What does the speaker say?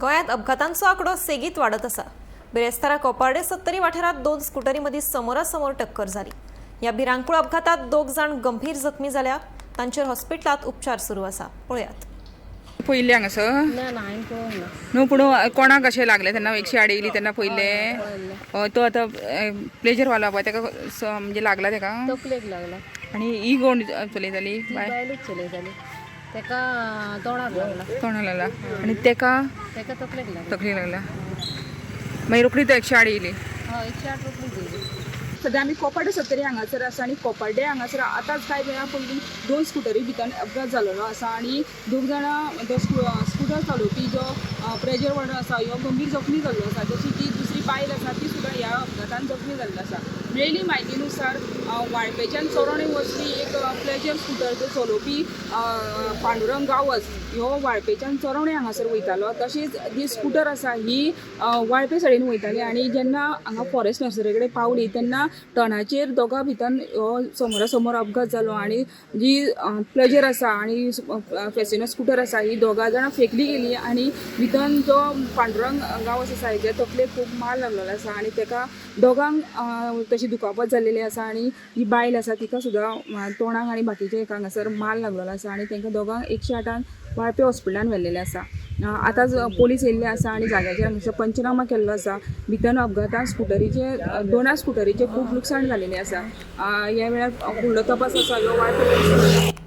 गोंयांत अपघातांचो आंकडो सेगीत वाडत आसा. बिरेस्तारा कोपार्डे सत्तरी वाठारांत 2 स्कुटरी मदीं समोरासमोर टक्कर जाली. ह्या भिरांकूळ अपघातात 2 जाण गंभीर जखमी जाल्या. तांचेर हॉस्पिटलांत उपचार सुरू आसा. पळयात. पयले हांगासर ना ना, हांवें पळोवंक ना. न्हू, पूण कोणाक अशें लागलें तेन्ना 108 येयली तेन्ना पयले. पळयल्लें. तो आतां प्लेजर वालो पळय, तेका म्हणजे लागला तेका. तकलेक लागला. आनी ही कोण चलयताली? ती बाय. बायलूच चलयताली. तेका तोंडाक लागला. तोंडाक लागला आनी तेका? तेका तकलेक लागला. तकलेक लागला. मागीर रोखडी तो 108 येयली. हय, 108 रोखडीच येयली. सध्या आमी कोपार्डे सत्तरी हांगासर आसा आनी कोपार्डे हांगासर आतांच कांय वेळा पयलीं 2 स्कुटरी भितर अपघात जाल्लो आसा आनी 2 जाणां जो स्कुटर चलोवपी जो प्रेजर वॉर्डर आसा ह्यो गंभीर जखमी जाल्लो आसा. जशी की दुसरी बायल आसा ती सुद्दां ह्या अपघातान जखमी जाल्ली आसा. मेळिल्ली म्हायतीनुसार वाळपेच्यान चोरोणे वचपी एक प्लेजर स्कुटर जो चलोवपी पांडुरंग गांवस ह्यो वाळपेच्यान चोरोणे हांगासर वयतालो. तशीच जी स्कुटर आसा ही वाळपे सायडीन वयताली आनी जेन्ना हांगा फॉरेस्ट नर्सरी कडेन पावली तेन्ना टर्नाचेर दोगां भितर हो समोरासमोर अपघात जालो आनी जी प्लेजर आसा आनी फॅसिनो स्कुटर आसा ही दोगां जाणां फेकली गेली आनी भितर जो पांडुरंग गांवस आसा हेच्या तकलेक खूब मार लागलेलो आसा आनी तेका दोगांक तशी दुखापत जाल्लेली आसा आनी जी बायल आसा तिका सुद्दां तोंडाक आनी बाकीच्या हेका हांगासर मार लागलेलो आसा आनी तांकां दोगांक 108 वाळपे हॉस्पिटलान व्हेल्लेलें आसा. आतांच पोलीस येयल्ले आसा आनी जाग्याचेर हांगासर पंचनामा केल्लो आसा. भितर अपघातान स्कुटरीचे दोना स्कुटरीचे खूब लुकसाण जालेलें आसा. ह्या वेळार फुडलो तपास आसा ह्यो वाळपे पोलीस